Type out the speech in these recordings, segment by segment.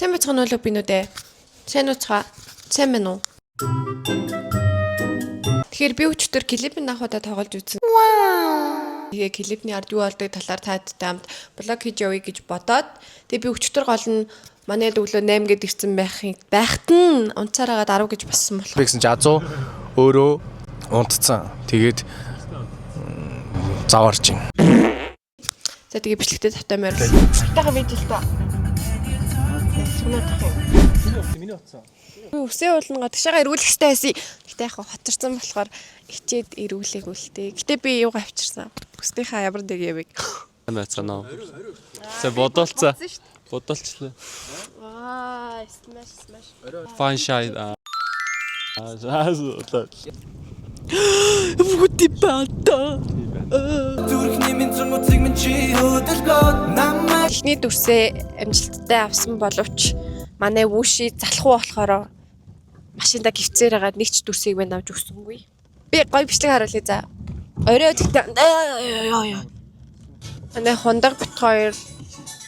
Сайн байцгаана уу бинүүдээ? Сайн уцгаа. Сайн байна уу? Тэгэхээр би өчтөр клипийн анх удаа тоглож үзсэн. Тэгээ клипний ард юу болдог талаар таадтай хамт блог хийж явъя гэж бодоод тэгээ би өчтөр гол нь манай өглөө 8 гээд ирсэн байхыг байхад нь унцаар хагаад 10 гэж болсон болох. Би гэсэн чи Азуу өөрөө унтцсан. Тэгээд заваарч байна. За тэгээ бичлэгтээ тавтай морил. Тага видео л та. Сүнэ тах юм. Миний утсан. Би үсээ уулна гадагшаага эргүүлэх хэрэгтэй байсан. Гэтэ яг хоцорсон болохоор хичээд эргүүлээгүй л дээ. Гэтэ би юугаа авчирсан. Үснийхээ ямар нэг ямыг. Сайн байцгаана уу? За бодолцоо. Бодолцлоо. Ваа, smash smash. Fun shy. Аа. Аа. Бүгд бата. Зүрхний минь зурмуцыг минь чи хөдөлгөөд намайг Эхний дүрсээ амжилттай авсан боловч манай вүши залхуу болохоор машинда гівцээр хагаад нэг ч дүрсийг мань авч өгсөнгүй. Би гоё бичлэг харуулъя за. Орой тэгтээ ёо ёо. Манай хундаг бит хоёр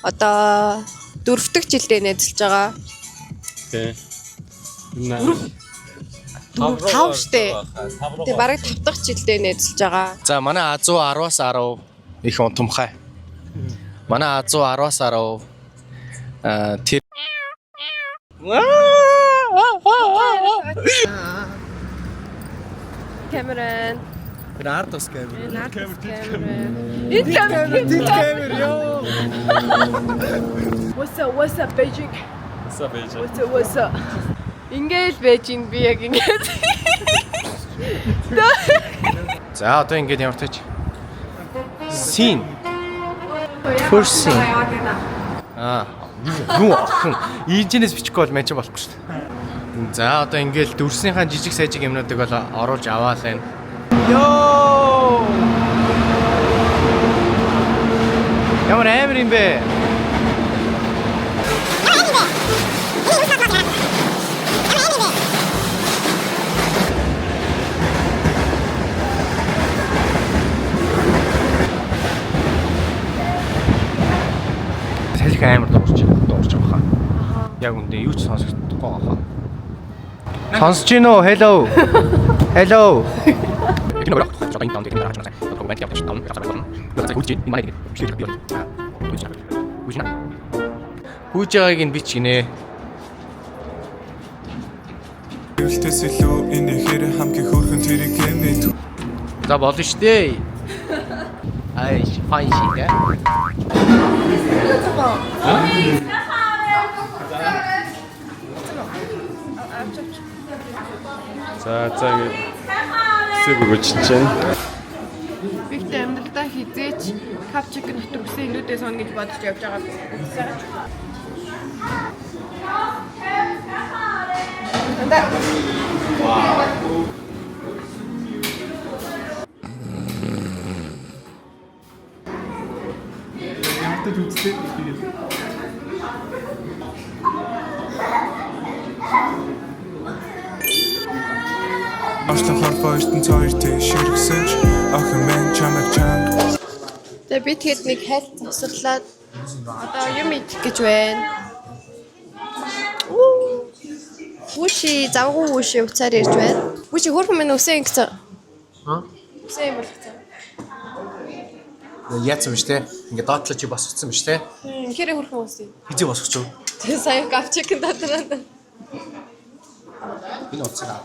одоо дөрөвдөг жилдээ нэзэлж байгаа. Тэ. Наа. Дөрөв тав штэ. Тэг бараг тав дахь жилдээ нэзэлж байгаа. За манай Азуу 10-аас 10 их унтамхай. Манай Азуу 10-аас 10 аа тэр Камеран. Тэр ард бас камер. Камеран. Энэ камер. Тэр камер ёо. What's up? What's up Beijing? What's up ээж? What's up? What's up? Ингээл Beijing би яг ингээд. За одоо ингээд ямар тач. Scene. First scene. Аа юу охин ийжнээс бичихгүй бол мэн чи болохгүй шүү дээ. За одоо ингээд дүрснийхаа жижиг сажиг юмнуудыг бол оруулж аваал байна. Йоо! Ямар амар юм бэ? Салхи амар дуурч дуурч байгаа хаа. Яг үндэ юу ч сонсогдохгүй байгаа хаа. Сонсож гин үү? Hello. Hello. Хүүж байгааг нь бич гинэ. Үлдээс илүү энэ хэр хамгийн хөөрхөн тэрийг гэмэт За болно шүү дээ. Ай, fine shit. За за ингэ. Сэв өгөөч чинь. Би ихтэй амьдралдаа хизээч капчик дотор үсээ илүүдээ сон гэж бодож явж байгаа. Анда. Орчлон холбоо ертөнц хоёр тийш ширхсэн ч охин минь чамайг чанга За би тэгэд нэг хайл завсарлаад одоо юм идэх гэж байна. Үши завгүй үши уцаар ирж байна. Үши хөрхөн минь үсээ ингэсэн. Хаа? Үсээ юм болгоцсон. Яатсан биш те? Ингээ доотлоо чи босгоцсон биш те? Тэгэхээр хөрхөн үсээ. Хизээ босгоч юу? Тэгээ сая капчик дотор. Энэ утсыг аа.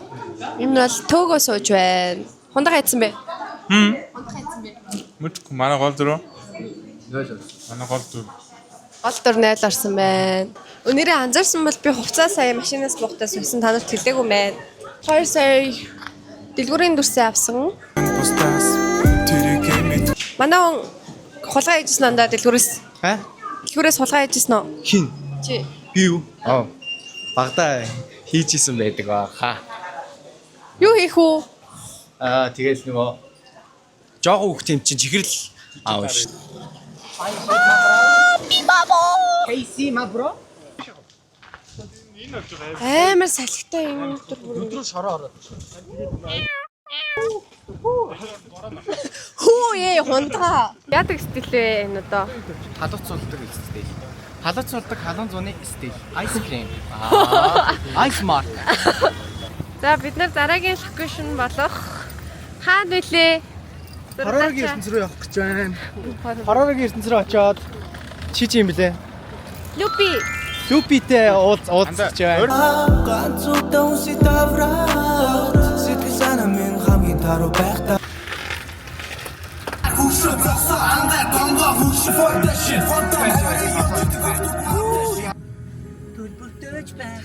Юм нь бол төөгөө сууж байна. Хундаг хайцсан бэ? Мэдгүй манай гол дөрөв. Манай гол дөрөв. Гол дур 0 орсон байна. Өнөөдөр анзаарсан бол би хувцас сая машинаас буухтаа суусан та нарт хэлээгүй мэн. 2 сая дэлгүүрийн дүрсээ авсан. бусдаас тэрийг гэмэт Манай хүн хулгай хийжсэн андаа дэлгүүрээс. Ха? Дэлгүүрээс хулгай хийжсэн үү? Хин. Чи. Би юу? Аа. Багада хийжсэн байдаг баха. Юу хийх үү? Аа тэгэл нөгөө жоохон хүүхд юм чинь чихрэл аав шүү. Амар салхитай юм өдөр бүр. Өдрөө шороо ороод. Хүү ээ хунтгаа. Яадаг стилээ энэ одоо. Халууцуулдаг стил. Халуун цулдаг халуун зуны стил. Ice cream. Аа. Ice mark. За, бид нар дараагийн location болох хаана вүлээ? Хороорогийн ертөнц рүү явах гэж байна. Хороорогийн ертөнц рүү очиод чи чи юм блэ? Люпи. Люпитэй уулзах гэж байна. Ганц удаа үнсээ давраад сэтгэл санаа минь хамгийн таруу байх та.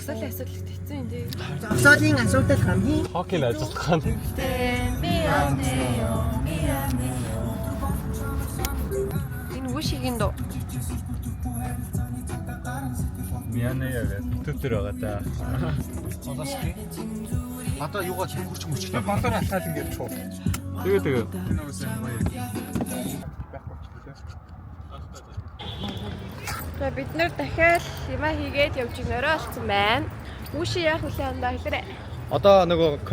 Зогсоолын асуудал хэцүү юм дээ. Зогсоолын асуудал хамгийн Хоккейн ажиллах ган. Энэ Вүшигийн дуу. Миана яа YouTube дээр байгаа да. Одоо юугаа хөрч мөрчлээ. Болоор халтаал ингээд чуу. Тэгээ тэгээ. За, бид нэр дахиад юма хийгээд явж гин орой болсон байна. Вүши яах вүлээ андаа хэлээрэй. Одоо нөгөө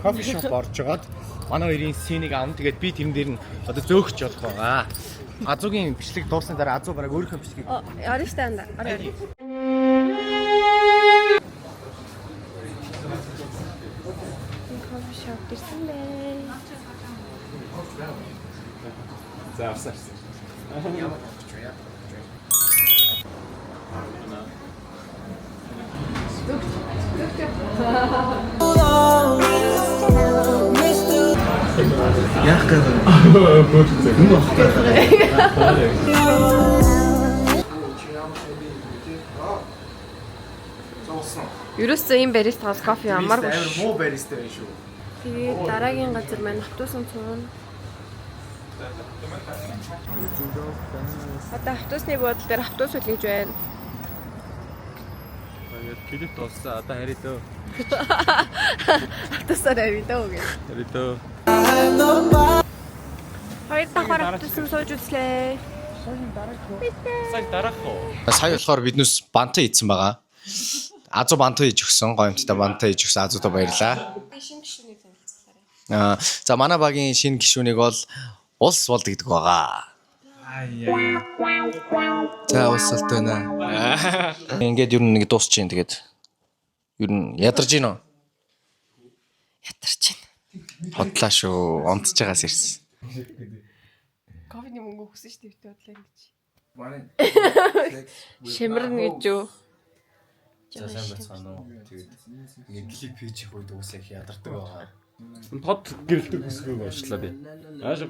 кофе шоп орж жагаад манай хоёрын синийг авна. Тэгээд би тэрэн дээр нь одоо зөөгч болох байгаа. Азуугийн бичлэг дуусны дараа Азуу бараг өөрийнхөө бичлэгийг Орно штэ андаа. Орё. Кофе шоп ирсэн байна. За, авсан авсан. Яах гээд юм бэ? Ерөөсөө ийм баристагаас кофе амаргүй. Амар муу бариста байх шүү. Тэгээд дараагийн газар маань автобусын цуун. Одоо автобусны буудлын дээр автобус хүлээж байна. Тэгээд клип дууссан. Одоо харъя дөө. Автобусаар авъя дөө гэх. Харъя дөө. Хоёр давхар автобусын сууж үзлээ. Сая дараах уу? Сая болохоор биднээс бантан ийдсэн байгаа. Азуу бантан хийж өгсөн, гоёмттой бантан хийж өгсөн Азуудаа баярлаа. Шинэ гишүүнийг танилцуулаарай. Аа, за, манай багийн шинэ гишүүнийг бол Улс болд гэдэг байгаа. За, улс болд байна. Ингээд ер нь нэг дуусч чинь тэгээд ер нь ядарч гин үү? Ятарч байна. Хотлаа шүү. Онцож байгаас ирсэн. Кофений мөнгө өгсөн шүү дээ битээ бодлоо ингэж. Шимэрнэ гэж юу? За, сайн байцгаана уу. Тэгээд ингээд клип хийж явах үед уус их ядардаг байгаа. Тод гэрэлтэг өсгөөг уншлаа би. Аашаа.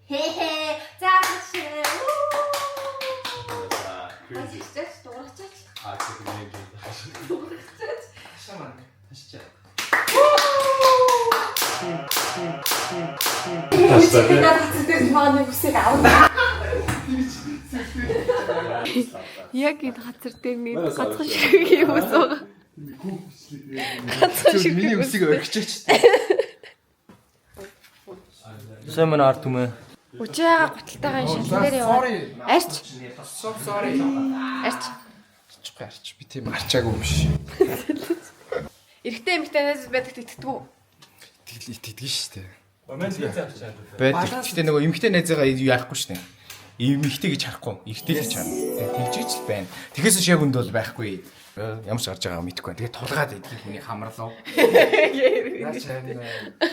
Хээ. За шээ. Чаач дуурайчаач. Аа, тийм нэг. Яг энэ хацар дээр нэг гацхан шиг юм ус байгаа. Гацхан шиг. Миний үсийг орхичээч. Сайн мөн арт түмээ. Үжиага гуталтайгаа шалан дээр яваа. Арч. So sorry. Арч. Арчихгүй арч. Би тийм арчаагүй юм биш. Эрэгтэй эмэгтэйнээс байдагт итгэдэг үү? Итгэл итгэдэг шүү дээ. Байдаг. Гэтэ нөгөө эмэгтэй найзаагаа юу яахгүй шүү дээ. Эмэгтэй гэж харахгүй, эрэгтэй гэж харна. Тэгж ч л байна. Тэгэхээс биш яг үнд бол байхгүй. Ямар ч гарч байгаа мэдэхгүй байна. Тэгээ тулгаад идэх хүний хамарлав.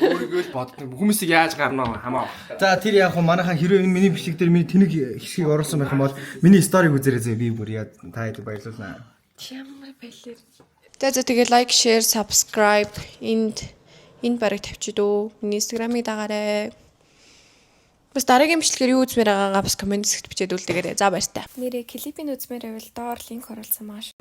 Өөрийгөө л боддог. Хүмүүсийг яаж гарна вэ? Хамаа. За, тэр яг хөө манайхаа хэрвээ энэ миний бичлэг дээр миний тэнэг хэсгийг оруулсан байх юм бол миний story-г үзээрэй зэ, би бүр яа та хэд баярлуулнаа. Ямар байлэр. За за, тэгээ like, share, subscribe энд энд бараг тавьчих дөө. Миний Instagram-ыг дагаарай. Бас дараагийн бичлэгээр юу үзмээр байгаагаа бас comment хэсэгт бичээд үлдээгээрэй. За, баяртай. Нэрээ клипийг үзмээр байвал доор link оруулсан байгаа шүү.